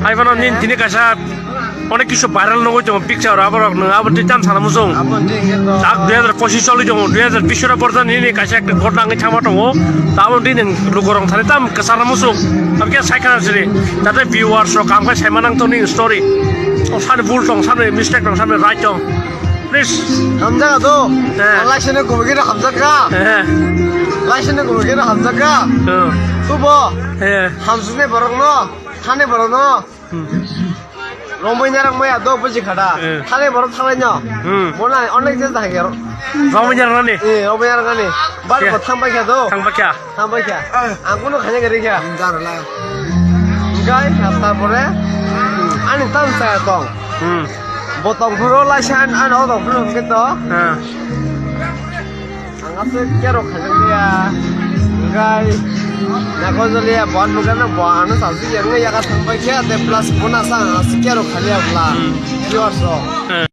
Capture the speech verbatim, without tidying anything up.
Hai phano nini tini kaisa onek kisu viral nugwi tongo picture aborok nwng abo twi tam sana muchung. Abo twi hwnkhe to. Chak dui hazar pochis choli tongo, dui hazar bish oro borjani nini kaisa ekta ghotna wngwi thangma tongo. Taboni twi nwng lukurok thani tam kwchar muchung. Abo khe sai khana siri. Jate viewers rok kaham khe saima nang tong nini story. O sani bul tong, sani mistake tong, sani right tong. Please. Hamjak do. Eh. Laisini gumugino hamjak ka. Eh. Laisini gumugino hamjak ka. Eh. Tubo. Eh. Hamsukni borokno, thani borokno. Hmm. Romwi narang maya do buji khada. Eh. Thani borok thalai no. Hmm. Bona onek je jahagi ro. Romwi narang nani? Eh, romwi narang nani. Bar Kya? Bo thang bai kha do. Thang bai kha? Thang bai kha. Ang kuno khanya gari kha. Darla. Gai hapta pore. Ani tam sa tong. Hmm. Bo tong phuro lai san, ani o tong phuro hwnkhe to. Ah. Ang aswk kero khajakliya. Gai. Nako joliya, bo nukha na bo ano salsi yang ya ka thang bai kha, de plus bona sa ang aswk kero khaliya bla. Hmm. Viewers rok. Ah.